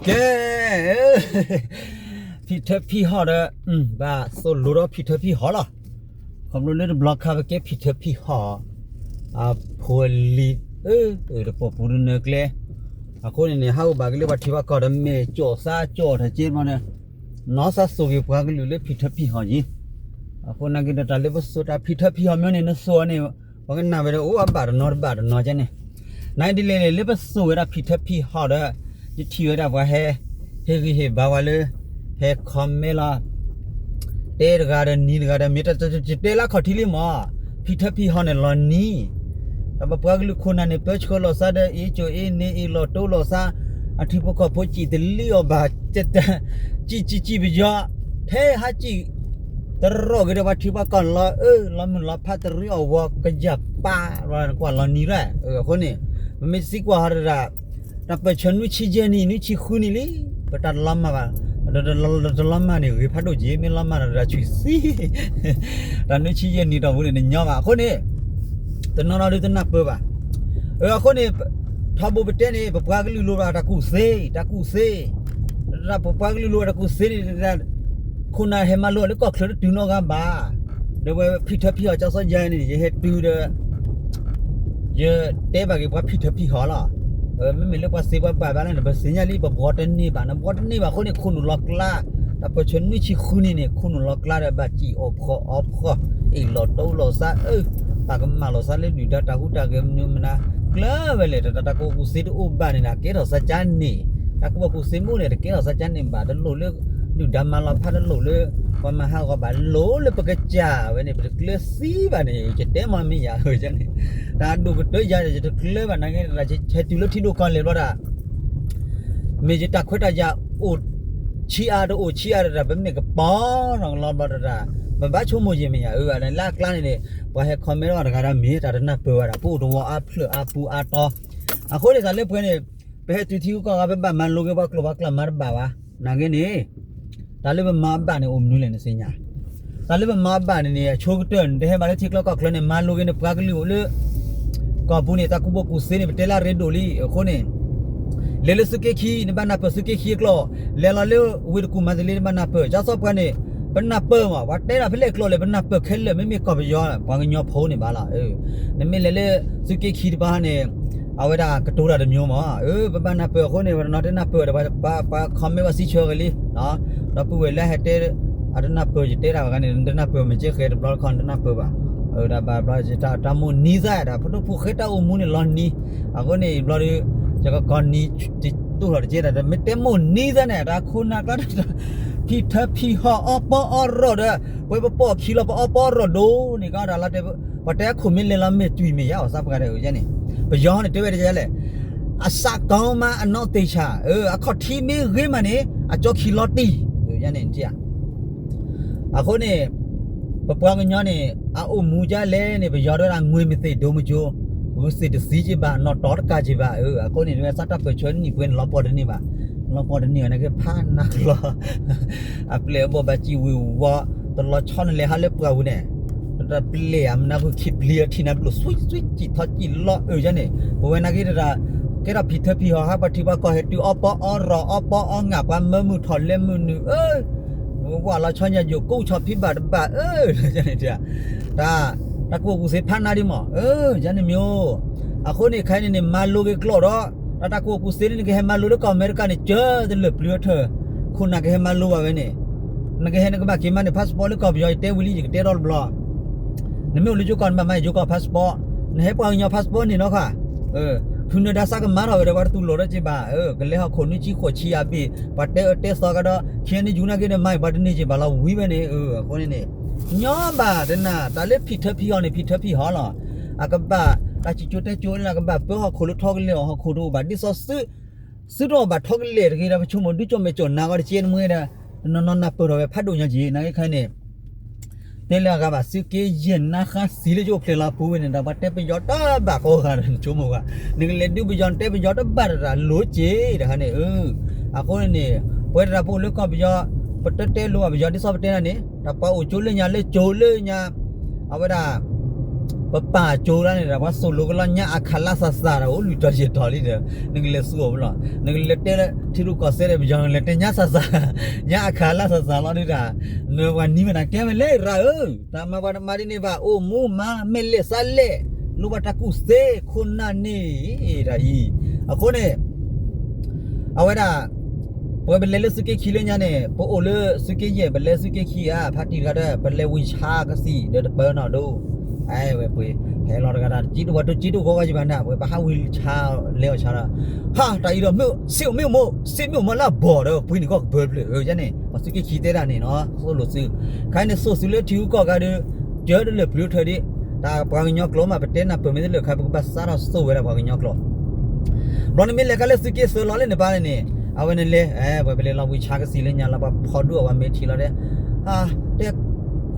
ကဲ, ဖံးထၢဖံးဟီၣ်ဒီး ဘၣ်သိၣ်လိဒီးဖံးထၢဖံးဟီၣ်လီၤ. ခီဖျိလၢတဘျီခါပကဲဖံးထၢဖံးဟီၣ် အဖိအလံၤ တပိာ်ပူၤတနၢၤကျဲ, အဃိန့ၣ်န့ၣ် ဟးအိၣ်ဘၣ်က့ၤလၢပှၤထံပှၤကီၢ်ဒီး မဲာ်ကၠီၣ်သးကၠီၣ်ထီၣ်ကဲမီန့ၣ်, နီၢ်သးသိၣ်က့ၤပှၤကလုာ်လၢဖံးထၢဖံးဟီၣ်က့ၤ. အဃိနာ်က့ဒီး တၢ်လၢပသိၣ်တၢ်ဖံးထၢဖံးဟီၣ်မ့ၢ်န့ၣ် နသိၣ်အီၤန့ၣ် ပှၤကနၣ်ဝဲဒီး အိၣ်အဘၣ်တနီၤတဘၣ်တနီၤကဲန့ၣ်. နဒ်လဲၣ်လၢပသိၣ်ဝဲဒၣ်ဖံးထၢဖံးဟီၣ်ဒီး ယထံၣ်ဝဲဒၣ်ပှၤဟဲ ဟ့ၣ်ဂံၢ်ဟ့ၣ်ဘါဝဲလၢ ဟဲ comment လီၤ. တဲတဂၤဒီးနံၤတဂၤဒီး မ့ၢ်တတဲလၢခီၣ်ထံးလံမး, ဖံးထၢဖံးဟီၣ်န့ၣ်လီၤနံၤ, ဒီးပပှၤကလုာ်ခိၣ်နၢ်န့ၣ် ပၢဆှၢလီၤသးဒီး အ့ၣ်ကၠိၣ်အ့ၣ်န့ၣ် အ့ၣ်လီၤတိလိာ်သး, အထံဖိကီၢ်ဖိစံၣ်တလံအီၤဘၣ်, စံၣ်စံၣ်စံၣ်ပယီၤ, ထဲဟးစံၣ် တရီၣ်က့ၤဒီးပှၤထံပှၤကီၢ်လီၤအၢ လီၤမုၢ်လီၤဖးတရံးအီၣ်ဝီၤကယၢ်ပၢ် ကွၢ်လီၤနံၤရၣ်. အဃိန့ၣ် ပမ့ၢ်သံကွၢ်ဟီတဒၣ် တၢ်ပၢၢ်ဆၢနွံဆံယဲၢ်နံၣ် နွံဆံဃုနံၣ်လံ, ပတၢ်တလီၤမၢ်ဘၣ်, တလီၤမၢ်န့ၣ် ဂ့ၤဖးဒိၣ်က့ၤ မ့ၢ်လီၤမၢ်ဒီးတၢ်ဆူၣ်သံ, တၢ်နွံဆံယဲၢ်နံၣ်တီၢ်ပူၤန့ၣ် တညီဘၣ်. အဃိန့ၣ် တနီၤနီၤဒုးတနၢ်ပၢၢ်ဘၣ်. အဃိန့ၣ် ထီဘိပတဲန့ၣ် ပပှၤကလုာ်လိၣ်ဘၣ်တၢ်ကူၣ်သ့, တၢ်ကူၣ်သ့, ပပှၤကလုာ်လိၣ်ဘၣ်တၢ်ကူၣ်သ့န့ၣ် ခိၣ်နၢ်ဟဲမၤလိလၢကီၢ်ချၢတတုၤနီတဂၤဘၣ်. ဒီးဝဲဖံးထၢဖံးဟီၣ်ကၠီစီယါန့ၣ် ယဟဲတုၤဒီး ယတဲဘၣ်က့ၤပှၤဖံးထၢဖံးဟီၣ်လီၤ. မ့မ့ၢ်လၢပှၤသ့ပှၤဘၣ်ဘၣ်လၢန့ၣ် ပသ့ၣ်ညါလံ ပဘှီတန့ၢ်ဘၣ်, နဘှီတန့ၢ်ဘၣ်အဃိန့ၣ် ခိၣ်နူာ်လီၤကျါ, တၢ်ပၢၢ်ဆၢနွံဆံဃုနံၣ်န့ၣ် ခိၣ်နူာ်လီၤကျါဒီးဘၣ်စံၣ်အီၣ်ဖှီၣ်အီဖှီၣ်, အ့ၣ်လီၤတိလိာ်သးအၢ, ပာ်ကမၣ်လိာ်သးလၢဒုၣ်ဒါတၢ်ဟူးတၢ်ဂဲၤမနုၤမနၤ, ကျၢၤဝဲလဲၣ် တၢ်တၢ်ကူၣ်ကူၣ်သ့တအိၣ်ဘၣ်န့ၣ် တၢ်ကဲထီၣ်သးကါန့ၣ်, တၢ်ကူၣ်ဘၣ်ကူၣ်သ့မ့ၢ်အိၣ်န့ၣ် တကဲထီၣ်သးကါန့ၣ်ဘၣ်, တလိၣ်လၢ ဒုၣ်ဒါမၤလီၤဖး တလိၣ်လၢပှၤမၤဟးဂီၤဘၣ်လိၤလၢပကစၢ်ဝဲန့ၣ် ပတကျၢၤသံဘၣ်န့ၣ် ယတဲမ့ၢ်မ့ၢ်ယၤန့ၣ်, တၢ်ဒိၣ်ကတၢၢ်ယၤဒီး ယတကျၢၤဘၣ်နာ်က့ ဟဲတုၤလၢထံဒိၣ်ကီၢ်လဲၢ်ဘျီဒၣ် မ့ၢ်ယတၢ်ခွဲးတၢ်ယာ်အိၣ်ဆံးအါတအိၣ်ဆံးအါတဒၣ် ပမ့ၢ်ကပီၤနီၢ်ကလီဘျီတဒၣ်, ပဘၣ်ဆိကမိၣ်ယဲၢ်မ့ၢ်ယၤ, လၢအကျါန့ၣ်န့ၣ် ပှၤဟဲ comment တဂၤဒီးမ့ၢ်တၢ်တနၢ်ပၢၢ်ဘၣ်ဒီး ပအိၣ်တဝီအါဖျၢၣ်အါပူၤအါတီ, အဃိန့ၣ် တၢ်လၢပှဲၤန့ၣ် ပဟဲတုၤထံဂုၤကီၢ်ဂၤ ပဘၣ်မၤလိက့ၤပှၤကျိာ်ပှၤကျၢ်မၤတဘၣ်ဘၣ်, နာ်က့န့ၣ် တၢ်လၢပမၤအဘၣ်န့ၣ် အိၣ်မနုၤလဲၣ်နသ့ၣ်ညါ, တၢ်လၢပမၤအဘၣ်န့ၣ်န့ၣ် အဆိကတၢၢ်န့ၣ် တဟဲဘၣ်လၢထံကျါကီၢ်ချၢန့ၣ် မၤလိက့ၤန့ၣ် ပှၤကလုာ်အိၣ်လၢ ကီၢ်ပူၤန့ၣ် တၢ်ကူၣ်ဘၣ်ကူၣ်သ့န့ၣ် ပတဲလၢအရ့ဒိၣ်လံ, အဃိန့ၣ် လဲၤလၢသုးက့ခံ နဘၣ်နၢ်ပၢၢ်သုးက့ခံအကျိာ်, လဲၤလီၤလၢဝ့ၢ်တကူၣ်မၤတလ့ နဘၣ်နၢ်ပၢၢ်, ကၠီစီပှၤန့ၣ် ပနၢ်ပၢၢ်မး, ပှၤတဲတၢ်ဖဲလဲၣ်ကျိာ်လဲၣ် ပနၢ်ပၢၢ်ခဲလၢာ်, မ့မ့ၢ်ကီၢ်ပယီၤ ပှၤကညီဖိန့ၣ်ဘၣ်လီၤ, နမ့ၢ်လဲၤလၢ သုးက့ခံတပၤန့ၣ် အဝဲဒၣ်ကတိၤတၢ်တမျိုးမး, ပဘၣ်နၢ်ပၢၢ်အဃိန့ၣ် ပတနီၤတနၢ်ပၢၢ်ဒီး ပှၤ comment ပှၤစံးဆၢဂ့ၤလံ, ဒီပုၢ်ဝဲၢ်လၢဟဲတဲ အတနၢ်ပၢၢ် ယတဲတၢ်ဘၣ်ဂၤန့ၣ် နတနၢ်ပၢၢ် မ့ၢ်ကဲဃဲတဘျီတခီ နတနၢ်ပၢၢ်ဘၣ်, ဒ်ဘၣ်ဘျီ တၢ်မိၣ်နံၤသးဒၣ် ပဒိၣ်ဖိၣ်ဃဲတၢ်အိၣ်မူန့ၣ်လီၤနံၤ, အဃိန့ၣ် ဘျီဒီး ယကကိးနံၤ တဒိၣ်ထီၣ်တကဲဒၣ် မ့ၢ်တဲမိၣ်နံၤသးန့ၣ် တၢ်ခိၣ်နၢ်ကျါ ဖံးထၢဖံးဟီၣ်အီၣ်ပီအီၣ်ရီၣ်ဒီး ပဝဲပပိာ်ခံလီၤ ပအီၣ်ပီအီၣ်ရီၣ်ဒိၣ်န့ၣ်ကဒီး လီၤတဲာ် ပှၤတဲအခိၣ်မ့ၢ်လဲၤလီၤမ့ၢ်တွံၢ်မ့ၢ်ယါ အီၣ်သးပှၤဒီး ယဲန့ၣ် ပယီၤန့ၣ်တဲဝဲဒ်လဲၣ်, အစးကီမးအနီၢ်သ့ၣ်ဆၣ်, အခီၣ်ထံးမ့ၢ်ဂ့ၤမးန့ၣ် အကၠီခံလီၤတံၢ်, ယဲန့ၣ် အဃိန့ၣ် ပပှၤကညီန့ၣ် အအိၣ်မူဒ်လဲၣ်န့ၣ် ပယီၤဒၣ်ဒၣ် ငွေမသ့ၣ်ဒိၣ်မကၠိ, ဂုာ်သ့ၣ်တသံက့ဘၣ် နီၢ်တီတကးက့ဘၣ်, အဃိန့ၣ် ဝဲစးတၢ်ပၢၢ်ဆၢနံၣ်ပှဲၤန့ၣ် လီၤပှီၢ်တန့ၢ်ဘၣ်, လီၤပှီၢ်တန့ၢ်ဘၣ် နကဖးနၤလီၤ, အပျဲၢ်အဘီၣ်ဘၣ်စံၣ်ဝံၤဝီ, တလီၤဆီနလဲၤဟးလၢပှၢ်ပူၤန့ၣ်, တၢ်ပျဲၢ်အမနုၤဃုခံပျံၤအထံၣ်နၤဘျိၣ် သွံၣ်သွံၣ်စံၣ်ထီၣ်စံၣ်လီၤအၢယဲန့ၣ်, ပဝဲနာ်က့တၢ် ကဲထီၣ်ဖံးထၢဖံးဟီၣ် ဟးပှၤထံပှၤကီၢ်ဟဲတုၤအီၣ်ပီအီၣ်ရီၣ် အီၣ်ပီအီၣ်ငၣ် ပှၤမၢမုၢ်ထီၣ်လဲၤမုၢ်နုာ်, ဝဲကွၢ်လီၤဆီညါယိာ်ကိးဆီဖံးဘၣ်တဘၣ်, တၢ်ကူၣ်ကူၣ်သ့ဖးနါဒ်မး, ယဲန့ၣ်မ့ၢ်အိၣ်, အဃိန့ၣ် ခဲအံၤန့ၣ်န့ၣ် မၤလိက့ၤကျိာ်ဒီး တၢ်တၢ်ကူၣ်ကူၣ်သ့န့ၣ် နကဟဲမၤလိလၢကီၢ်အမဲရကၤန့ၣ် ကၢတလၢာ်ပျုၤအထၢၣ်, ခိၣ်နၢ်ကဟဲမၤလိဘၣ်ဝဲန့ၣ်, နကဟဲနကဘၣ်က့ၤမၤန့ၢ် passport လၢကီၢ်ပယီၤ ယတဲဝံၤလံ ယကတဲထီၣ်တဘျီ နမ့ၢ်အိၣ်လၢယိၤကီၢ် နဘၣ်မၤယိၤကီၢ် passport, နဟဲပှၤကညီ passport န့ၣ်နီၢ်ခါ, ဖုနၢၤဒါစးကမၤထီၣ်ဝဲဒီး ပှၤတတူၢ်လိာ်ဒီးက့ဘၣ်, ကလဲၤဟီၣ်ခိၣ်နွံဆံဃိးဆံအဘ့ၣ်, ပှၤတဲအၢတဲသီကဒီး ခံနံၣ်ယူၤနာ်က့န့ၣ် မၤပှၤတန့ၢ်က့ဘၣ်လီၤ ဝံၤဝဲန့ၣ်, အဃိန့ၣ်န့ၣ် ညီဘၣ်တနၤ တၢ်လၢဖံးထၢဖံးဟီၣ်န့ၣ် ဖံးထၢဖံးဟီၣ်လီၤ, အကဘၣ် တၢ်စံၣ်ကၠိတဲကၠိလၢအကဘၣ်ပၢဟီၣ်ခိၣ်လၢထီကလဲာ်အီၤ ဟီၣ်ခိၣ်တအိၣ်ဘၣ် ဒ်သိး သုတအိၣ်ဘၣ်ထီကလဲာ်တဂ့ၤဒီး ပဆိကမိၣ်ဒုကၠီၣ်မဲာ်ကၠီၣ်နါဂီၢ်တကဲတမှဲဒီး တနီၤနီၤနၢ်ပၢၢ်ထီၣ်ဝဲဖးဒိၣ်ညါက့ၤ နာ်က့ခဲအံၤန့ၣ် တဲလၢအဂၤဘၣ် သုးက့ယဲၢ်နါဃါသံလၢယအိၣ်ဖျဲၣ်လီၤပူၤဝဲန့ၣ်ဒီး ပှၤတဲပယီၤတဘၣ်ကိးဂၤဒီး နဆိကမိၣ်ဘၣ် နကလဲၤဒုးပယီၤ နတဲပယီၤတဘၣ်တရၣ်လိၤက့ၤတခါန့ၣ်, အဃိန့ၣ်န့ၣ် ပဝဲတရၣ်ပအိၣ်လၢကီၢ်ပယီၤ ပတတဲလိၤဘၣ်ပယီၤ ဒ်သိးပတဲဒၣ်န့ၣ် တၢ်ပှၤအိၣ်ကၠိလၢညါလၢကၠိလၢညါ အဝဲဒၣ် ပပာ်ကၠိလၢန့ၣ်ဒီး ပှၤသိၣ်လိကလီၤညါအခးလါစၢ်စၢ်ဒီး အိၣ်လွံၢ်တီၤယဲၢ်တီၤလံဒီး နကလဲၤဆူအီၤဖဲလဲၣ်, နကလဲၤတဲလၢထံရူၢ်ကီၢ်သဲးဒီး ပယီၤနလဲၤတဲညါစၢ်စၢ်, ညါအခးလါစၢ်စၢ်လီၤဒုးတၢ်, နပှၤနံၤမတၤကဲဝဲလဲၣ်ရၤဧၢ, တၢ်မၤပှၤတမၤဒ်န့ၣ်ဘၣ် အိၣ်မူမၤ မဲာ်လဲၢ်သးလဲၢ်, လိၣ်ဘၣ်တၢ်ကူၣ်သ့ခိၣ်နၢ်န့ၣ်, တၢ်အံၤ, အဃိန့ၣ် အဝဲဒၣ် ပဝဲပလဲၤလၢသုးက့ခံလၢညါန့ၣ် ပအိၣ်လၢသုးက့ယဲၢ် ပလဲၤသုးက့ခံဧါ ဖါတံၢ်တဂၤဒီး ပလဲၤဝံၤဆါကသံၣ်ဒီးတပၢၤနီၣ်ဒိ, အဲဝဲပှ့ၤ, ဟဲလီၤတဂၤတၢ် တကံတဝီတကံတဂီၤဂီၤယဘၣ်နၤ ပဝဲပဟးဝံၤဆါလဲၤအီၤဆါဒီး, ဟါ တၢ်အံၤဒီး မ့ၢ်စ့ၢ်မ့ၢ်မိၢ် စ့ၢ်မ့ၢ်မိၢ်လၢအဘီၣ်ဒီး ပှ့ၤန့ၣ်ကီၢ်ကပၢၤတဖျၢၣ် အၢ ယဲန့ၣ် ပသုးက့ခံတဲတၢ်န့ၣ်နီၤ သိၣ်လိသုး, ခါန့ၣ်သိၣ်သုးလၢထံဂုၤကီၢ်ဂၤဒီး ကၢတလၢာ်ပျုၤထၢဒံး, တၢ်ပှၤကညီကျိာ်မး ပတဲနၢ်ပၢၢ်မ့ၢ်တလၢာ်ခါ ပကဘၣ်စးထီၣ်သိၣ်ဝဲဒၣ်ပှၤကညီကျိာ် ဘျီနမ့ၢ်လဲၤကါလၢသုးက့သၢလီၤလၢန့ၣ်ပၢ်န့ၣ်, အဝဲန့ၣ်လဲၤ, ပဝဲပလဲၤလီၤဝံၤဆါကသံၣ်လၢညါလီၤ ပှၤဖီဒုၣ်အီၤဝဲမ့ၢ်ထံလီၤတဲ, တဲ,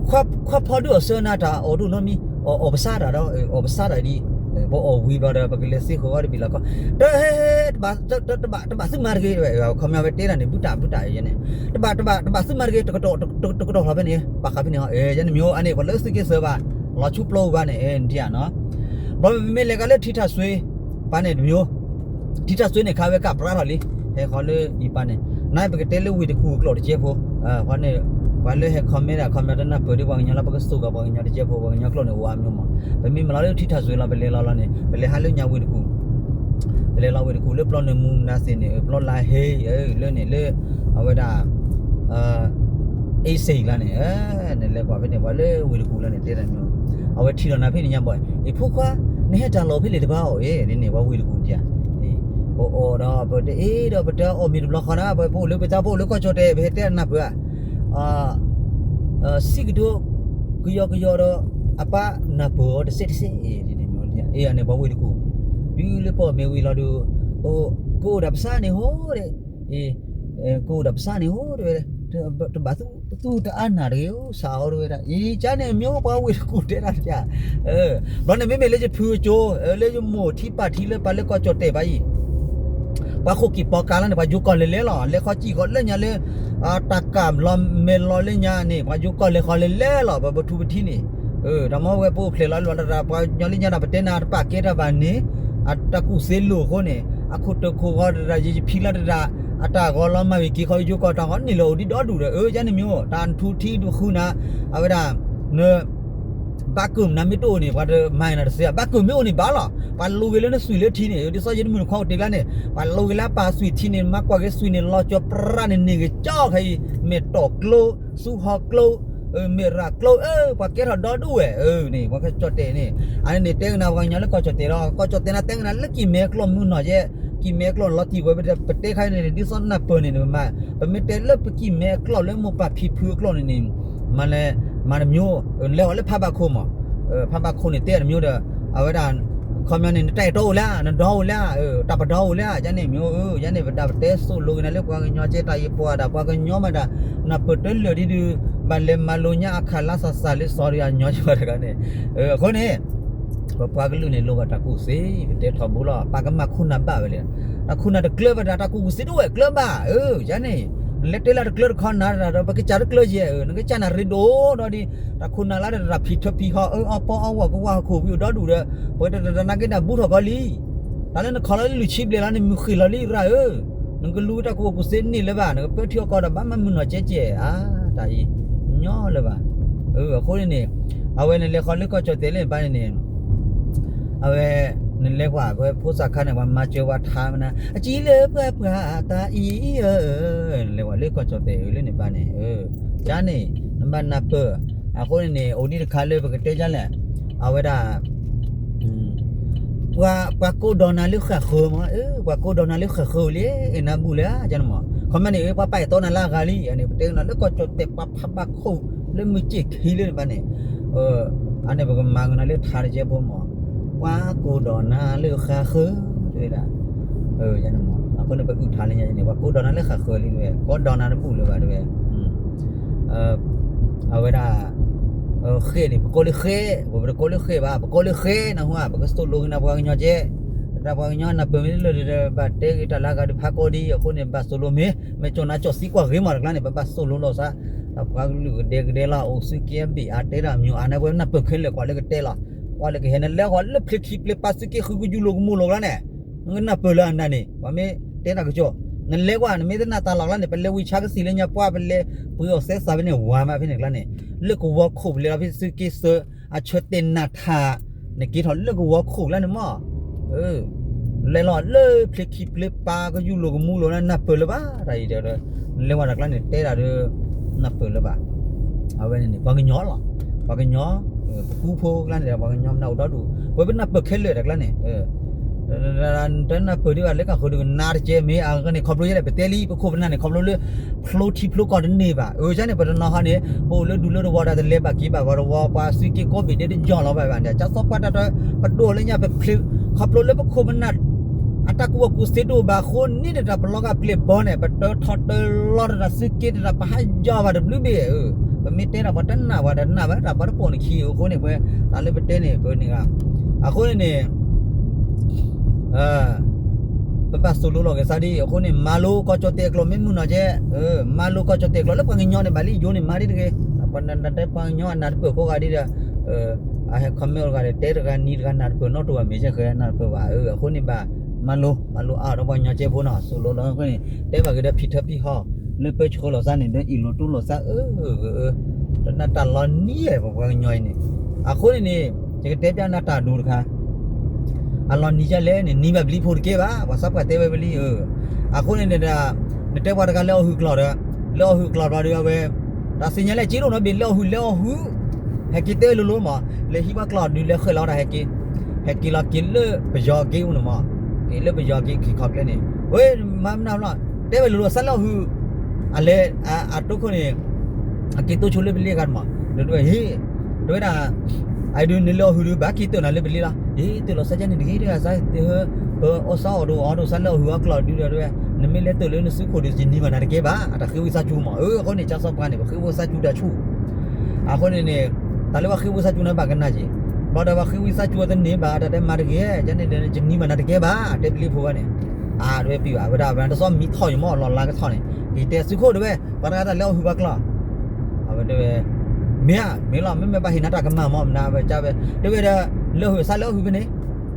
ခွါဖီဒုၣ်အီၤဆၢနၤတၢ်အိၣ်ဒိၣ်နီတမံၤ, အီၣ်ပစၢ်တၢ်ဒီး အီၣ်ပစၢ်တၢ်ဒ်, ပအီၣ်ဝံၤဘျီဒီး ပကလဲၤသ့ဃီၤဝဲတဘ့ၣ်လီၤခီ, တဟဲဟဲ, တဘၣ်, တဘၣ်, တဘၣ်သုမၤတဂ့ၤ, ခီမီဝဲတဲတၢ်န့ၣ် ဘုတၢ်ဘုတၢ်ယဲန့ၣ်, တဘၣ်, တဘၣ်, တဘၣ်သုမၤတဂ့ၤ, တကတီၢ်, တကတီၢ်လီၤဖဲန့ၣ် ပာ်ဃာ်ဖဲန့ၣ်, ယဲန့ၣ်မ့ၢ်အိၣ်အန့ၣ် ပှၤလၢသုးက့သၢဘၣ်, လီၤဆူပျီပူၤဘၣ်န့ၣ် နထံၣ်ဧါနီၤ, ဘျီမ့မ့ၢ်လဲၤကါလၢထံထၣ်စွ့, ပၢ်န့ၣ်တမ့ၢ်, ထံထၣ်စွ့န့ၣ် ခါဝဲကၢ်ပြါထီၣ်လံ, ဟဲဃီလၢအံၤပၢ်န့ၣ်, နပကတဲလၢဝ့ၢ်တကူၣ်အကျိာ်တကဲဖိ, ပှၤလၢဟဲ comment ဒၣ် comment တနၢ်ပၢၢ်ဒီးပှၤကညီလၢပကသိၣ်ကီးပှၤကညီတကဲဖိ ပှၤကညီကျိာ်န့ၣ်အိၣ်အါမးမး, ပမ့ၢ်မၤလီၤလၢထံထၣ်စွ့လီၤ ပလဲၤလီၤလီၤန့ၣ် ပလဲၤဟးလၢညါဝ့ၢ်တကူၣ် ပလဲၤလီၤဝ့ၢ်တကူၣ်လၢပျီနၢၤမူနၤသ့ၣ်န့ၣ် ပျီလါဟ့ လၢန့ၣ်လၢ အဝဲဒၣ် အ့စ့ၣ်လၢန့ၣ်, နလဲၤကွၢ်ဖဲန့ၣ် ပှၤလၢဝ့ၢ်တကူၣ်လၢန့ၣ် တဲတၢ်မ့ၢ်, အဝဲထံၣ်လီၤနၤဖဲန့ၣ်ညါဘၣ်, အံၤဖိခွါ, နဟဲတၢ်လီၢ်ဖဲလဲၣ်တဘၣ်အီၤ, န့ၣ် ပှၤဝ့ၢ်တကူၣ်ဒၣ်, ပအီၣ်ဒီးပတအ့ဒီးပတအီၣ်မ့ၤတဘျီဃီနၤ ပအိၣ်လၢပတၢ်ပအိၣ်လၢကီၢ်ကၠီၣ်တဲာ် ပဟဲတဲနၢ်ပၢၢ်ဧါ စံးကတိၤ ကယီကယီဒီး အပၢ်နၢ်ပၢၢ်အီၤတစဲးတစဲး, န့ၣ် အန့ၣ် ပှၤဝ့ၢ်တကူၣ်, တုၤလၢပအီၣ်မ့ၤဝံၤလီၤဒီး, ကအိၣ်ဒီးပစၢ်န့ၣ်ဟိဒီး, ကအိၣ်ဒီးပစၢ်န့ၣ်ဟိဒီး, တဘၣ်သူၣ်တအါနၢ်တဂ့ၤဧိၤ စးအီၤတဝဲဒၣ်, အံၤ ကန့ၣ်မ့ၢ်ပှၤဝ့ၢ်တကူၣ်တဲဒၣ်တၢ်, ဘျီန့ၣ်မ့မ့ၢ်လၢယဖုအကၠိ, လၢယမိၢ်ထံပၢ်ထံလၢပၢ်လၢကီၢ်ကၠီၣ်တဲာ်ဘၣ်အံၤ ပှၤခိၣ်က့ၤပီကၤလီၤန့ၣ် ပှၤယိၤကီၢ်လဲၤလဲၤလီၤ လဲၤဃီကံၣ်ဃီလၢညါလၢ, တၢ်ကၢ်လီၤမဲာ်လီၤလၢညါန့ၣ် ပှၤယိၤကီၢ်လဲၤဃီလဲၤလဲၤလီၤ ပပထူပထံန့ၣ်, တၢ်မ့ၢ်ဝဲပအိၣ်ဖျဲၣ်လီၤလီၤတၢ် ပှၤကညီလၢညါတၢ်ပတဲနၤတပာ်ကဲတၢ်ဘၣ်န့ၣ်, အတၢ်ကူၣ်သ့လိာ်အဃိန့ၣ် အခိၣ်တၢၢ်ခိၣ်ဂီၤတၢ် ယဖံလီၤတၢ်, အတၢ်ဂီၤလီၤမၤဝံၤက့ၤဃီယိၤကီၢ်တၢ်ဂီၤန့ၣ်လၢအိၣ်ဒံးဒီဒူၣ်ဒီး အၢ ယန့ၣ်မ့ၢ်အိၣ် တၢ်ထူထံတဃုနၤ, အဝဲဒၣ်, န ဘၣ်ကုၢ်နၤမ့ၢ်တအိၣ်န့ၣ် ပှၤတမၤနၤတသ့, ဘၣ်ကုၢ်မ့ၢ်အိၣ်န့ၣ်ဘၣ်လီၤ, ပှၤလိၤဂ့ၤလၢနသွံၣ်လၢထံန့ၣ် ဒ်သိးယတမုၢ်နခွါအိၣ်တ့ၢ်ကျါန့ၣ် ပှၤလိၤဂ့ၤလၢပၢ်သွံၣ်ထံန့ၣ် မၤကွၢ်က့ၤသွံၣ်န့ၣ် လီၤကၠီၤပြးန့ၣ် န့ၢ်က့ၤကၠီခဲအံၤ, မဲာ်တီၢ်ကျိ, သူဟီကျိ, မဲာ်ရၤကျိ, ပှၤကဲထီၣ်ဒီဒူၣ်ဝဲ, န့ၣ် ပှၤကၠီၣ်တဲာ်န့ၣ်, အန့ၣ်န့ၣ် တဲကနၤပှၤကညီလၢကီၢ်ကၠီၣ်တဲာ်လီၤ, ကီၢ်ကၠီၣ်တဲာ်နၤတဲကနၤလၢကံၢ်မဲအကျိာ်မုၢ်နီၢ်ယဲ, ကံၢ်မဲအကျိာ်လီၤတံၢ်ဝဲ ပတဲခါန့ၣ် ဒ်သိးနၢ်ပၢၢ်န့ၣ် ပမၤ, ပမ့ၢ်တဲလၢပကံၢ်မဲအကျိာ်လၢမိၢ်ပၢ်ဖံဖုအကျိာ်န့ၣ်န့ၣ်, မၤလဲၣ်, မၤတမံၤ, လဲၤဝဲလၢဖးဘၣ်ခိၣ်မး, ဖးဘၣ်ခိၣ်န့ၣ်တဲတမံၤဒီး, အဝဲဒၣ်, ခီပညီန့ၣ် နတၢ်အဲၣ်တီအိၣ်လၢ, နဒီအိၣ်လၢ, တၢ်ပဒီအိၣ်လၢ, ယန့ၣ်မ့ၢ်, ယန့ၣ်ပဒၣ်ပတဲသိၣ်လိက့ၤနၤလၢပှၤကညီကဲတၢ်ယပှၤဒၣ် ပှၤကညီမးဒၣ်, နၢ်ပၢၢ်တလၢာ်ဒ်ဒုး, ဘၣ်လဲၤမၤလိညါအခးလါသးသးလၢစီၤဒၣ်အညီကီတဂၤန့ၣ်, အဃိန့ၣ် ပပှၤကလုာ်န့ၣ် လိၣ်ဘၣ်တၢ်ကူၣ်သ့, ပတဲထီဘိလီၤ, ပာ်ကမၣ်ခိၣ်နၢ်ဘၣ်ဝဲလဲၣ်, တၢ်ခိၣ်နၢ်တကျၢၤဘၣ်တၢ်, တၢ်ကူၣ်ကူၣ်သ့တအိၣ်ဝဲကျၢၤဘၣ်, အၢ ယန့ၣ်, နလဲၤတဲလၢတကျၢၤတခီနၤတၢ်ဒီး ပကစၢ်တကျၢၤယဲၢ်, နကစၢ်နၢ်ရ့ဒိၣ်ဒီးဒ်, တၢ်ခိၣ်နၢ်လၢတၢ်ဖံးထၢဖံးဟီၣ် အၢအီပီအီဝီၢ်ကဝၢ်ဟီၣ်ခိၣ်ဝံၤအိၣ်ဒီဒူၣ်ဒီး, ပဝဲတတနာ်က့နၢ်ဘူထီၣ်ကီလံ, တၢ်လၢနခီလီၤလၢလွံၢ်ဆံဘျဲၣ်လီၤ နမုၢ်ဃ့ၢ်လီၤလံရၢ်ဧၢ, နကလူၤတၢ်ကူၣ်ကူၣ်သ့န့ၢ်လၢၤဘၣ်, နကပၢထံအီကီဒီးဘၣ်မၤမုၢ်နီၢ်ကဲကဲ, အါ, တၢ်အံၤ, ညီလၢၤဘၣ်, အဃိန့ၣ်န့ၣ်, အဝဲနလဲၤဃီလၢကီၢ်ကၠီၣ်တဲာ်လၢန့ၣ်ဘၣ်န့ၣ်န့ၣ်, အဝဲ, နလဲၤကွၢ် အဝဲဖိသၣ်ခါန့ၣ် ပှၤမၤစၢၤဝဲထါမနၤ အကံလၢပှၤပှၤတၢ်အံၤဧၢ, နလဲၤကွၢ်လၢကီၢ်ကၠီၣ်တဲာ်အၢလၢန့ၣ်ဘၣ်န့ၣ်, ယန့ၣ်, နဘၣ်နၢ်ပၢၢ်, အဃိန့ၣ်န့ၣ် အိၣ်ဒံးတခါလၢပကတဲဒ်လဲၣ်, အဝဲဒၣ် ပှၤ, ပှၤကိးဒီးနၤလၢဃၣ်ဃၢၤမး, ပှၤကိးဒီးနၤလၢဃၣ်ဃၢၤလံ, နၢ်ဘူၣ်လၢ, ယန့ၣ်မး, ခီမ့ၢ်န့ၣ် ပှၤပာ်အဲၣ်တီနၤလၢအဂၤလံ, အန့ၣ် ပတဲကနၤလၢကီၢ်ကၠီၣ်တဲာ်ပှၤဖးဘၣ်ခိၣ်လၢမုၢ်က့ၣ်ခံလၢန့ၣ်ဘၣ်န့ၣ်, အန့ၣ်ပကမၤကနၤလၢထါတကဲဖိမး, ပှၤကိးဒီးနၤလၢဃၣ်ဃၢၤ, တဝဲဒၣ်, ယန့ၣ်မး, အဃိန့ၣ်ပအုၣ်ထါလၢညါန့ၣ် ပှၤကိးဒီးနၤလၢဃၣ်ဃၢၤလံတဝဲ, ကိးဒီးနၤတဘူၣ်လၢၤဘၣ်တဝဲ အဝဲဒၣ်, ဃဲန့ၣ် ပကိးလၢဃဲ, ပတကိးလၢဃဲဘၣ်, ပကိးလၢဃဲနၢ်ဟူဧါ, ပကသိၣ်လိက့ၤနၤပှၤကညီကဲ, တၢ်ပှၤကညီနၢ်ပၢၢ်မ့ၢ်လၢာ်ဒီး ဘၣ်တဲဂ့ၤတၢ်လၢအဂၤဒီးဖးကီဒံ, အဃိန့ၣ် ဘၣ်သိၣ်လိမ့ၢ်, မ့ၢ်ကၠီၣ်နၤကၠီၣ်သံကွၢ်ဂ့ၤမးတကျါန့ၣ် ပဘၣ်သိၣ်လိလီၤသး, တၢ်ပှၤကလုာ်ကဒဲကဒဲလီၤ အိၣ်သုးက့အဘ့ၣ်အါတဲတၢ်မံၤအါန့ၣ် ပဝဲနၢ်ပၢၢ်ခဲလၢာ်ကွၢ်လၢကတဲလီၤ, ပှၤလၢကဟဲ နလဲၤဃီၤလၢဖျ့ခံဖျ့ပါ သုးက့ဃုကယူၢ်လိာ်ကမူလိာ်ကျါန့ၣ်, နကနၢ်ပၢၢ်လၢအနၤန့ၣ် ပှၤမ့ၢ်တဲတၢ်ကစီၣ်, နလဲၤကွၢ် နမ့ၢ်တနၢ်တၢ်လီၢ်ကျါန့ၣ် ပလဲၤဝံၤဆါကသံၣ်လၢညါပှၢ် ပလဲၤပှ့ၤအီၣ်စဲးသးဖဲန့ၣ် ဝၤမးဖဲန့ၣ်ကျါန့ၣ်, လၢကဝီၤခိၣ်ပလဲၤလီၤဖဲသုးက့သၢ အဆၢတဲာ်နးထး နက့ၤထီၣ်လၢကဝီၤခိၣ်ကျါန့ၣ်မး, လဲၤလီၤလၢဖျ့ခံဖျ့ပါ ကယူၢ်လိာ်ကမူလိာ် နနၢ်ပၢၢ်လၢၤဘၣ် တၢ်အံၤဒီး နလဲၤဝဲဒၣ်ကျါန့ၣ် တဲဒၣ်ဒီး နၢ်ပၢၢ်လၢၤဘၣ်. အဝဲန့ၣ်န့ၣ် ပှၤကညီလီၤ, ပှၤကညီ, ပကူဖိကျါန့ၣ်ဒီး ပှၤကညီမနုၤအိၣ်ဒီဒူၣ် ပဝဲပနၢ်ပၢၢ်ခဲလၢာ်တၢ်ကျါန့ၣ် တနၢ်ပၢၢ်ဒ်ဘၣ်လၢကဃုာ်ဒုးကနါတကဲမ့ၢ်အဂၤန့ၣ် ခီဖျိယဲဒၣ်ပတဲလံ ပခိၣ်ပနၢ်န့ၣ် ခီဖျိလၢ ဖျိထံဖျိကီၢ်တန့ၢ်ဘၣ်. အၢ ကန့ၣ် ပတနီၤဟီန့ၣ် ပအိၣ်လၢဒူလၢတဝီဒီး တလဲၤဘၣ်က့ၤဘၣ်ဂီၤတဝီ ပှၤသုးက့ကိးဘ့ၣ်ဒဲတယီၢ်လီၤဘၣ်ဘၣ်န့ၣ် ကၠၢ်သီပှၢ်တၢ်တ ပဒိၣ်လၢညါပဖျ့ ခီဖျိလၢပခိၣ်ပနၢ် အတၢ်ကူၣ်ဘၣ်ကူၣ်သ့တအိၣ်ဘၣ်အဃိန့ၣ် တၢ်ပလီၤဂာ်ပျဲၢ်ဘီန့ၣ် ပတၢထီၣ်တၢလီၤတၢ်သုးက့တၢ် ပဟးယီၤဘၣ်တဘျုးဘ့ၣ်. ပမ့ၢ်တဲတၢ်ပှၤတနာ်ဝဲတနာ်ဝဲ တၢ်ပှၤတပိာ်နခံအဃိန့ၣ် ပှၤ တၢ်လၢပတဲန့ၣ် ပန့ၢ်ဂၤ အဃိန့ၣ်န့ၣ် ပဘၣ်သိၣ်လိလီၤက့ၤသးဒ်အံၤ အဃိန့ၣ် မၤလိကီၢ်ကၠီၣ်တဲာ်ကျိာ်မ့ၢ်မုာ်နီၢ်ကဲ, မၤလိကီၢ်ကၠီၣ်တဲာ်ကျိာ်လၢပှၤကညီန့ၣ် ဘၣ်လံယိၤန့ၣ် မၤဒ်တဂ့ၤ, ပှၤတဲပှၤကညီအနၢ်တပၢၢ်ကိးဂၤဒ်ဒီး အဟဲ comment တဂၤဒီး တဲတဂၤနံၤတဂၤနၢ်တပၢၢ်နီတဂၤမ့ၢ်ဆဲဃဲနၢ်တပၢၢ်ဘၣ်. အဃိန့ၣ်ဘၣ် မၤလိ မၤလိအါဒီးပှၤကညီကဲဖိနီၤ သိၣ်လိလီၤအဃိန့ၣ် တဲဘၣ်က့ၤဒီးဖံထၢဖံဟီ လၢပၢဆှၢလီၤသးန့ၣ် ဒီးအ့ၣ်လိာ်တူၢ်လိာ်သး အၢ တနၢ်တၢ်လီၤနံၤ ပပှၤကညီအံၤန့ၣ် အဃိန့ၣ်န့ၣ် ယကတဲပျးနၤတၢ်ဒိတခါ အလီၤနံၤဒ်လဲၣ်န့ၣ် နံၤဘၣ်ပလံၤဖိတကဲဘၣ် ပှၤသးပှၢ်တဲဝဲပလံၤ, အဃိန့ၣ်န့ၣ်ဒီး နတဲပှၤတဂၤလၢအီၣ်ဟုၣ်ကျီၢ်ဒီး လၢအီၣ်ဟုၣ်ကျီၢ်ဘျီဒီးအဝဲ တၢ်သ့ၣ်ညါလၢက့ဒိၣ်နီတဘ့ၣ် လၢအီၣ်ဟုၣ်လၢအီၣ်ဟုၣ် ဟဲက့ၤတဲလိၤလိၤမး လဲၤဟံးပှၤကျီၢ်ဒုးလဲၤဃဲးလီၤတၢ်ဟဲက့ၤ, ဟဲက့ၤလီၤက့ၤလၢပယီၤက့အိၣ်န့ၣ်မး, က့ၤလၢပယီၤက့ၤခံခီကျဲန့ၣ် ဝဲမၤမနုၤလီၤ တဲဝဲလိၤလိၤ သးလၢအီၣ်ဟုၣ် အလဲၤ အတိခိၣ်န့ၣ် အက့ၤတိၢ်ဆိလၢပလ့ဂၤတမး ဒီးဝဲ ဟ့ၣ် တဝဲဒၣ် အဒုးနလၢအီၣ်ဟုၣ်ဒုး ဘၣ်က့ၤတၢၣ်နၤလၢပလ့လီၤ. ဟ့ၣ် တၢၣ်လီၤသးကန့ၣ်တဂ့ၤတဂၤသး တဟၢ ပအီၣ်သးအီၣ်ဒိၣ်အီဒိၣ်သးလၢအီၣ်ဟုၣ်အကျီၢ်ဒုးဒီးတဝဲ နမ့ၢ်လဲၤတၢၣ်လၢနစုခိၣ်ဒုး ယနံၤဘၣ်နၤတကဲဘၣ် အတၢ်ဃ့ဝံသးစူၤမး. အဃိန့ၣ် ကၠၢ်သီပှၤန့ၣ် ပဃ့ဝံသးစူၤတၢ်ဆူၣ် အဃိန့ၣ်န့ၣ် တၢ်လၢပှၤဃ့ဝံသးစူၤန့ၣ် ဘၣ်ကနၣ်က့ၤ ဘျီဒီးပှၤဃ့ဝံသးစူၤတန့ၢ်ဘၣ် တၢ်တဲမၤတဂ့ၤ ယန့ၣ်ဒီး ယနံၤဘၣ်နၤတကဲဘၣ် တဲပလ့ဖိဝဲန့ၣ် အါ တဝဲပံၤဘၣ် ဝဲဒၣ် ဝဲဒၣ်တသီမံထီၣ်ယမီၢ်လီၤလါကထီၣ်န့ၣ် ယတဲစုခိၣ်တဝဲ ပှၤတဂၤတၢ်လၢအီၣ်ဟုၣ်ပှၤကျီၢ် အဝဲတဲဝဲ မ့ၢ်ဧါ မ့ၢ်လီၤ မ့မ့ၢ်ဘၣ်ဟ့ၣ်နၤတၢ်ကမၣ်မီၢ်မနုၤ ဝဲကဝဲ တဲဝဲဒီး လၢအီၣ်ဟုၣ် သးလၢအီၣ်ဟုၣ်ဖဲန့ၣ်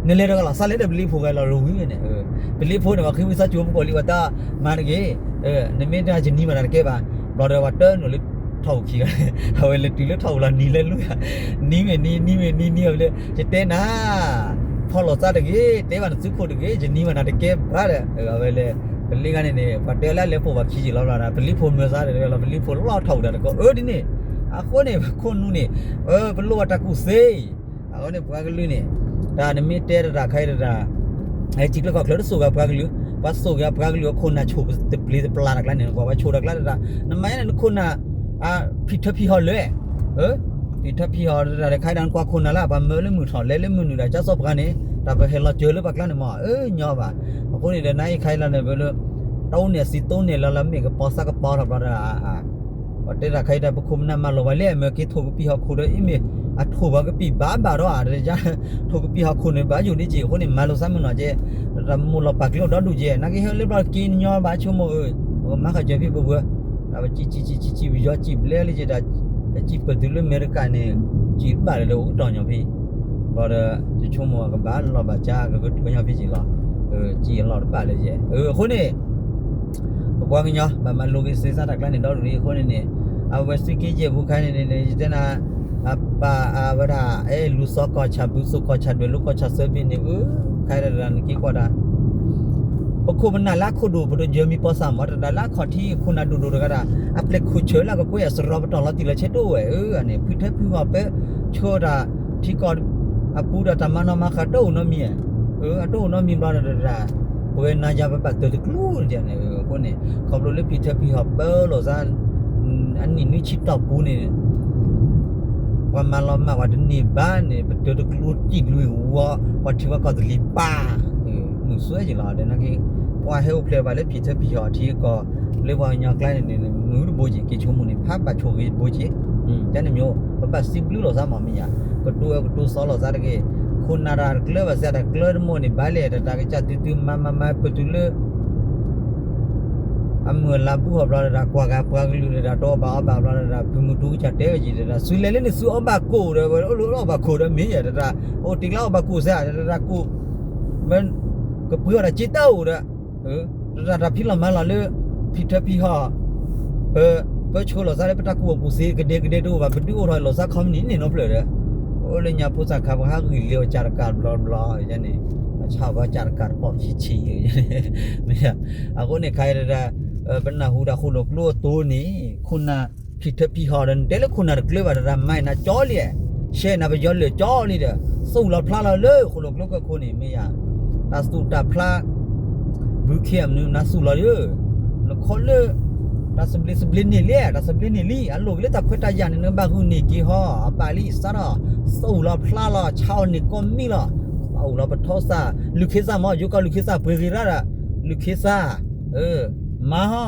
နလဲၤတဂၤလီၤ သးလၢဒီးပလ့ဖိဂၤလီၤရူဝံၤန့ၣ် ပလ့ဖိန့ၣ် ပှၤဃ့ဝံသးစူၤမုၢ်ကီၢ်လံ ပှၤတၢ်မၤတဂ့ၤ နမ့ၢ်တယနံၤဘၣ်နၤတကဲဘၣ် ဘျီဒီးပှၤတၢၢ်နုာ်လၢထီၣ်အူခံဂၤ အဝဲလဲၤတုၤလၢထီၣ်အူလီၤနံၤလၢလူၤ နံၤဝဲနံၤ နံၤဝဲနံၤ နံၤဝဲလၢ ယတဲနၤ ဖီၣ်လိာ်သးတဂ့ၤ တဲဘၣ်နသုးခိၣ်တဂ့ၤ ယနံၤဘၣ်နၤတကဲဘၣ်ဒီး အဝဲလဲၤ ပလ့ဂၤန့ၣ်န့ၣ် ပှၤတဲလၢလဲၤပိာ်ပှၤခံက့ၤလီၤဘျီ ပလ့ဖိမၢသးဒီးလီၤ ပလ့ဖိလီၢ်ထီၣ်အူတၢ်တကိး အၢဒ်န့ၣ် အဃိန့ၣ် ခိၣ်နူာ်န့ၣ် ပလိၣ်ဘၣ်တၢ်ကူၣ်သ့ အဃိန့ၣ် ပှၤကလုာ်န့ၣ် တၢ်နမ့ၢ်တဲတၢ်ခါအံၤတၢ် ဟဲထံချၢကီၢ်ချၢတစိၢ်ဂၤပှၤကလုာ် ပှၤစိၢ်ဂၤပှၤကလုာ်အခိၣ်နၢ်ဆိၣ်တပျ့ၤတပျၢ်တၢ်ကျါန့ၣ် ကွၢ်ဝဲဆိၣ်တၢ်ကျါတၢ် နမၤန့ၣ်နခိၣ်နၢ် ဖံထၢဖံဟီၣ်လၢ ဖံထၢဖံဟီၣ်တၢ်တခါအံၤဒီးနကွၢ်ခိၣ်နၢ်လၢ ပှၤမၢလၢမုၢ်ထီၣ်လဲၤလၢမုၢ်နုာ်ဒီး ကၠၢ်သီပှၤန့ၣ် တၢ်ပဟဲလီၤစၢၤလၢပှၤကျါန့ၣ်မး အၢညီဘၣ် အဃိန့ၣ်ဒီး နၤအံၤခါအံၤလီၤန့ၣ် ပလၢ တအိၣ်န့ၣ်အသံတိၢ်န့ၣ်လီၤလၢမ့ၢ်ကပီၤသးကပီၤထီၣ်ဘျီဒီး ပှၤတဲတၢ်ခါအံၤတၢ် ပခိၣ်ပနၢ်မၤလိာ်ဝဲလၢ အမဲာ်က့ထိၣ်ကပံာ်ဟီၣ်ခိၣ်ဒီး အံၤမ့ၢ် အထိၣ်ဘၣ်ကပံာ်ဘၣ်ဘၣ်ဒီး အတယါ ထိၣ်ကပံာ်ဟီၣ်ခိၣ်န့ၣ် ဘၣ်ယိၣ်ဒ်က့ၤ အဃိန့ၣ် မၤလိာ်သးမုၢ်နီၢ်ကဲ တၢ်မိၢ်လီၤပာ်ကျိဒီဒူၣ်ကဲ နာ်က့ဟဲလၢဘျီက့ၤညီဘၣ်ဆိကမိၣ် ပကမၤဃာ်စၢၤဖဲပပှၤ တၢ်ပစံးစံးစံးစံးစံးပယီၤစံးဘျဲလၢက့ၤတၢ် စံးပတုၤလၢအမဲရကၤန့ၣ် စံးဘၣ်လၢလၢအိၣ်ကတီၢ်ညီဖဲ ဘျီဒီး ယဆိကမိၣ်ကဘၣ်လီၤဘၣ်ကါ ကကတိၤညီဖဲက့ၤလီၤ စံးအလီၢ်တဘၣ်လၢယဲ အဃိန့ၣ် ပပှၤကညီ ဘၣ်မၤလိက့ၤစ့စးတၢ်ကျါန့ၣ်ဒီဒူၣ်အံၤ အဃိန့ၣ်န့ၣ် အဝဲသုးက့ယဲၢ်ပူၤခါန့ၣ်န့ၣ် ယတဲနၤ အပာ်အဝဲဒၣ် အဲ လူၤသီကီၢ်ဆၣ် ဘုသိၣ်ကီၢ်ဆၣ် ဒွဲၣ်လိၤကီၢ်ဆၣ်သၢဘ့ၣ်န့ၣ် အၢ ခါတၢ်တၢ်နက့ၤကွၢ်တၢ် ပခိၣ်ပနၢ်လၢခိၣ်ဒိၣ် ပတယၢၤမံၤပီသၣ်မး တဒၣ်လၢအခီၣ်ထံးခိၣ်နၢ်ဒိၣ်ဒိၣ်တဂၤဒၣ် အပျဲၢ်ခိၣ်ဆၢလၢကကွဲးအစရီပတီၢ်လီၤတံၢ်လီၤဆဲးတအိၣ်ဝဲ အန့ၣ် ဖုထၢဖုဟီၣ်ပၢဆှၢတၢ် ထံကီၢ်အပူၤဒီးတၢ်မၤနီၣ်မၤဃၣ်တအိၣ်နီတမံၤ အတအိၣ်နီတမံၤဘျီဒီး ပဝဲနၤယၤပဘၣ်တၢၢ်တကျိၤန့ၣ် အဃိန့ၣ် ခီဖျိလၢဖံထၢဖံဟီၣ်ပၢလိာ်သး အနံၣ်နွံဆံတီၢ်ပူၤန့ၣ် ပှၤမၤလီၤမၢ်ပှၤတန့ၢ်ဘၣ်န့ၣ် ပတၢၢ်တကျိၤတံၢ်လွံၢ်ဝီ ပှၤထံပှၤကီၢ်တလံၤပၢ် မုာ်စွဲက့ၤလီၤ ဒီးနာ်က့ ပှၤဟဲအိၣ်ဖျဲၣ်ဘၣ်လၢဖံထၢဖံဟီၣ်ထံကီၢ် လၢပှၤကညီကျါန့ၣ်န့ၣ် မုာ်တဘိက့ၤ က့ၤဆိကမိၣ်န့ၣ် ဖးဘၣ်ဆိၣ်ဂ့ၤတဘိက့ၤ ကန့ၣ်မ့ၢ် ပဘၣ်စံးဘျုးလိာ်သးမးမ့ၢ်ယၤ ကတိၤအၢကတိၤသီလိာ်သးတဂ့ၤ ခိၣ်နၢ်တၢ်တကျၢဘၣ်စ့ၢ်တၢ်ကျၢတမိၢ်န့ၣ် ဘၣ်လဲၣ် တၢ်တၢ်ကစၢ်တုၤတုၤမၤမၤမၤ ပတုၤလၢ အမုၢ်အလါဘူၣ်ဟီၣ်ဘျီတဒၣ် ကွၢ်ကပှၤကလုာ်တဒၣ် တအီၣ်ဘၣ်အီဘၣ်ဘျီတဒၣ် ဖုမုၢ်တူကစၢ်တဲဝဲက့ၤတဒၣ် သုလဲၤလၢန့ၣ် သုအီၣ်ဘၣ်ကိၣ်ဒီး ဝဲအိၣ်လၢအီၣ်ဘၣ်ကိၣ်ဒီးမ့ၢ်ယဲတဒၣ် အိၣ်တ့ကျါအီၣ်ဘၣ်ကိၣ်စဲ တဒၣ်ကိၣ် ကပှ့ၤအီၣ်တၢ်စ့တၢ်အိၣ်ဒီး တဒၣ်တၢ်ဖံးလီၤမၤလီၤလၢ ဖံးထၢဖံးဟီၣ် ပ ပၢဆှၢလီၤသးလၢပတၢ်ကူၣ်ဘၣ်ကူၣ်သ့ ကဒဲကဒဲတအိၣ်ဘၣ် ပဒုးအိၣ်ထီၣ်လိာ်သးခီမနံၣ်န့ၣ်နီဖျၢၣ်ဒီး အိၣ်လၢညါဖိသၣ်ခါ ပှၤဟးဂံၢ်လ့အီၣ်ကၢ်တကးတဘျီတဘျီန့ၣ် အဆၣ်ဘၣ်ကၢ်တကးတပီၣ်ဆံးဆံး မ့ၢ် အဃိန့ၣ်ခါတဒၣ် ပနၢ်ဟူတၢ်ဃိၣ်လိာ်ကျိအသိးန့ၣ် ခိၣ်နၢ်ဖံးထၢဖံးဟီၣ်ဒီး နတဲလၢခိၣ်နၢ်တကျၢၤဘၣ်တဒၣ် မၤနၤကၠီလံ ရှဲနၤပယီၤလၢာ်ကၠီလံဒီး သူၣ်လီၤဖျါလီၤလၢဃိၣ်လိာ်ကျိကခိၣ်န့ၣ် မ့ၢ်ယါ တၢ်သူၣ်တၢ်ဖျါ ဘုခ့အမနုၤ နသူၣ်လီၤယၢ် နခီလၢ တၢ်သဘျ့သဘျ့န့ၢ်လံ တၢ်သဘျ့န့ၢ်လံ အလိၣ်က့ၤလၢတၢ်ခွဲးတၢ်ယာ်န့ၣ် နဘၣ်ဂုာ်န့ၢ်က့ၤဟီ အဘၣ်လံစးထီၣ် သူၣ်လီၤဖျါလီၤ ဆါအီၤန့ၢ်ကိးမံၤလီၤ သူၣ်လီၤပထီသၣ် လုၢ်ခ့သၣ်မ့ၢ် ယိၤကီၢ်လုၢ်ခ့သၣ်ပှ့ၤဂ့ၤရၣ်ဒီး လုၢ်ခ့သၣ် မၤဟီ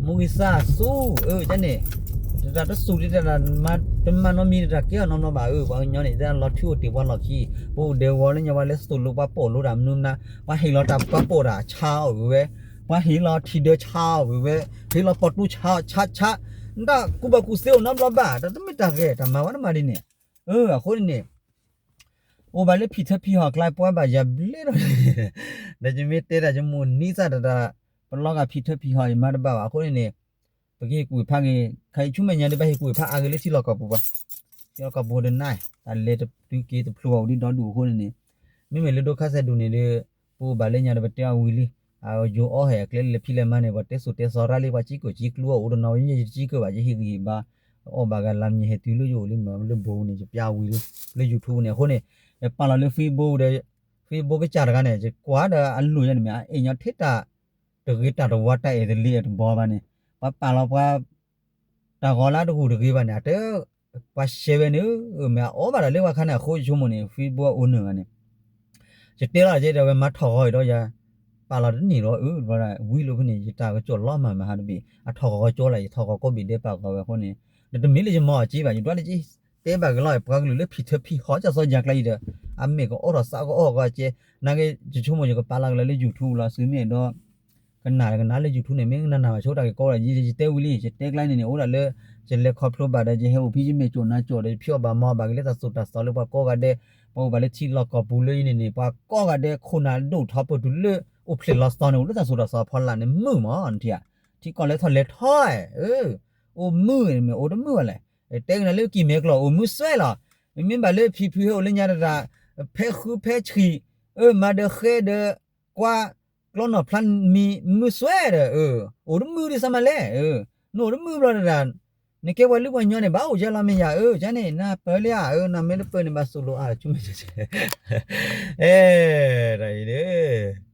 မူဂံသၣ်သူ အၢ န့ၣ် တၢ်တသူၣ်ဒ်တၢ် တမၤနီတမံၤ တၢ်ကဲအီၤနီတဘျီဘၣ် အၢ ပှၤကညီန့ၣ် တၢ်လီၤထုးအိၣ်တ့ၢ်ပှၤလီၢ်ခံ ပအိၣ်ဒဲးဝီလၢညါပှၤလၢသူၣ်လိပှၤပိာ်လိတၢ်မနုၤမနုၤ ပှၤဟ့ၣ်လီၤတၢ်ပှၤပိာ်တၢ်ဆါအီၤဝဲဝဲ ပှၤဟ့ၣ်လီၤထံၣ်ဒၢဆါအီၤဝဲဝဲ ဟ့ၣ်လီၤပီၣ်တူဆါအီၤဆါဆါ နတၢ်ကူၣ်ဘၣ်ကူၣ်သ့အိၣ်နီတဘျီဘၣ် တၢ်တမ့ၢ်တၢ်ဂ့ၤ တၢ်မၤဝဲတမၤဒ်န့ၣ် အၢ အဃိန့ၣ်န့ၣ် အိၣ်ဘၣ်လၢဖံးထၢဖံးဟီၣ်ကျါ ပှၤဘၣ်ယၤဘျဲၣ်ဒီး ဒီးယမ့ၢ်တဲတၢ်ယမိၢ်နံၤသၣ်တၢ်တၢ် ပလီၤဂာ်ဖံးထၢဖံးဟီၣ်အံၤမၤတဘၣ်ဘၣ်အဃိန့ၣ်န့ၣ် ပကဟ့ၣ်ကူၣ်ဖးက့ၤ ခါအံၤဆူမဲာ်ညါဒ်ဘၣ်ဟ့ၣ်ကူၣ်ဖးအါဂ့ၤလၢထံလီၢ်ကီၢ်ပူၤဘၣ် ထံလီၢ်ကီၢ်ပူၤဒ်နၤ တၢ်လဲၤတတုၤက့ၤတဖျိအီၤဒ်ဒီဒူၣ်အဃိန့ၣ်န့ၣ် မ့မ့ၢ်လၢဒိခါစဲးဒူၣ်န့ၣ်ဒီး ပအိၣ်ဘၣ်လၢညါဒီးပတဲအီၤဝံၤလံ ယိၤအီၣ်ဟဲၣ်အကျဲလၢလဲၤဖံးလဲၤမၤန့ၣ် ပှၤတဲစိာ်တဲစီၤရၣ်လံ ပှၤကံကိၣ်ကံကျူအအိၣ်တနီၤ ယတကံကၢၢ်ဘၣ် ယဟ့ၣ်ဂံၢ်ဟ့ၣ်ဘါ အီၣ်ဘၣ်ဂၤလၢမ့ၢ် ဟဲတုၤလၢယအိၣ်လၢမၤလၢဘိန့ၣ် ယပျၢ်ဝံၤလံ လၢ YouTube န့ၣ် အဃိန့ၣ် ယပာ်လီၤလၢ Facebook ဒီး Facebook ကစၢ်တဂၤန့ၣ် ယကွၢ်ဒီးအလိၣ်ယၤန့ၣ်မ့ၢ် အအဲၣ်ညီထဲတၢ် တဂ့ၤတၢ်တဝါ တၢ်အဲၣ်တလ့အတဘီဘၣ်န့ၣ် ပှၤပာ်လီၤပှၤ တၢ်ဂီၤလၢတဂူၢ်တဂ့ၤဘၣ်န့ၣ် အတ ပှၤရှဲဝဲန့ၣ် မ့ၢ်အအီၣ်ဘၣ်ဒီးလၢပှၤခါန့ၣ် အဃိယဆိကမိၣ်န့ၣ် Facebook အအိၣ်နုာ်ဂၤန့ၣ် ယတဲလီၤက့ၤဒီး အဝဲမၤထီၣ်ဂီၤအံၤဒီးယၤ ပာ်လီၤတန့ၢ်ဒီး အၢ ဝံလိာ်ဖဲန့ၣ် ယတၢ်ကစီၣ်လီၤမၢ်မဟါတဘ့ၣ် အထီၣ်ဂီၤကၠီလၢ ယထီၣ်ဂီၤကိးဘ့ၣ်ဒဲးပာ်ဂီၤဝဲအဃိန့ၣ် ဒီးတမ့ၢ်လၢယမၤအီၤက့ဘၣ် ယဒွးလၢက့ တဲဘၣ်က့ၤလီၤ ပှၤကလုာ်လၢဖံးထၢဖံးဟီၣ် ကၢ်စီယၤကျါအံၤဒီး အမ့ၢ်ကအိးထီၣ်သးကအီၣ်ကီကဲ နာ်က့ ယဆိကမိၣ်ယကပာ်လီၤက့ၤလၢ YouTube လီၤ သုမ့ၢ်အဲၣ်ဒိး ကနၣ်ကနၣ်လၢ YouTube န့ၣ် မ့ၢ်ကနၣ်နၢ်ဘၣ်ဆိတၢ်ဂ့ၢ်ကီဒီး ယတဲဝံၤလံ ယတဲကျါန့ၣ်န့ၣ် အိၣ်ဒၣ်လၢ ယလဲၤခီဖျိဘၣ်ဒီး ယဟဲအိၣ်ဖံးယမဲာ်ကိၣ်နါကိၣ်ဒီး ယဖံးအီၣ်ဘၣ်မၤအီၣ်ဘၣ်က့ၤလၢတၢ်သိၣ်တၢ်သီလၢပှၤကိးဂၤဒဲး ပှၤအိၣ်ဘၣ်လၢထံလီၢ်ကီၢ်ပူၤလၢအံၤန့ၣ်န့ၣ် ပှၤကိးဂၤဒဲးခိၣ်နၢ်ဒိၣ်ထီၣ်ပတုၤလၢ အိၣ်ဖျဲၣ်လီၤသီန့ၣ် အိၣ်လၢတၢ်သိၣ်တၢ်သီအဖီလာ်န့ၣ် မုာ်မး နထံၣ်ဧါ ထံကီၢ်လဲၤထီၣ်လဲၤထီ အိၣ်မုာ်န့ၣ်မ့ၢ်အိၣ်တမုာ်ဘၣ်လဲၣ် တဲကနၤလၢကံၢ်မဲာ်ကျိာ် အိၣ်မုာ်စွဲလီၤ မ့မ့ၢ်ဘၣ်လၢဖံဖုဟဲအိၣ်လၢညါတဒၣ် ဖဲဃုဖဲဆံး အၢ မၤဒီးဃဲဒီး ကွၢ် ကျီနီၢ်ဖျါမံၤ မုာ်စွဲဒီး အိၣ်တမုာ်ဒ်သိးမးလဲၣ် နအိၣ်တမုာ်ဘျီတဒၣ် နကဲပှၤလုၢ်ပှၤညီန့ၣ် ဘၣ်အိၣ်ယဲလီၤမ့ၢ်ယၤ အၢ ကန့ၣ် နပၢၢ်လံဧါ အၢ နမ့ၢ်တပၢၢ်န့ၣ် ဘၣ်သိၣ်လိအါ ဆူမဲာ် အဲ တၢ်အံၤလၢ